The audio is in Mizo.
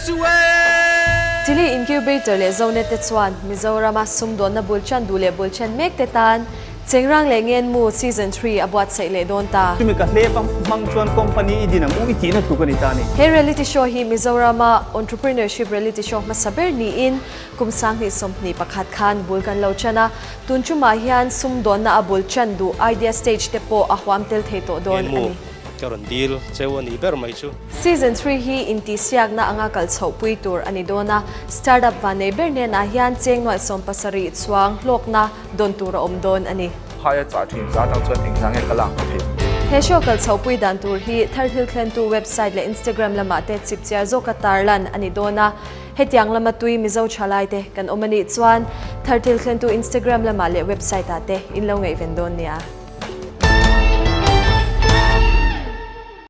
chu e. Chili Incubator leh Zonet te chuan Mizorama sumdawnna bul chan duh leh bul chen mek te tan Chengrang leh Ngenmu Season 3 a buatsaih leh dawn ta. Chumi ka hlep a hmang chuan company i din ang u i tihna tluk a ni ta a ni. He reality show hi Mizorama entrepreneurship reality show hmasa ber niin kum 2021 khan bul kan lo chan a, tun chumah hian sumdawnna a bul chan duh idea stage te pawh a huam tel thei tawh dawn a ni. Ngenmu ka rawn dil cheu a nih ber mai chu. Season 3 hi intihsiakna anga kal chhohpui tur a ni dawn a, startup vannei ber hnenah hian cheng nuaih 70 chuang hlawkna dawn tur a awm dawn a ni. Phaia chah thin za atang chuan engzah nge ka lak ka theih? He show kal chhohpui dan tur hi Tharthil thlentu website leh Instagram lamah te chipchiar zawka tarlan a ni dawn a. Hetiang lama tui Mizo thalaite kan awm a nih chuan Tharthil thlentu Instagram lamah leh website ah te in lo ngaihven dawn nia.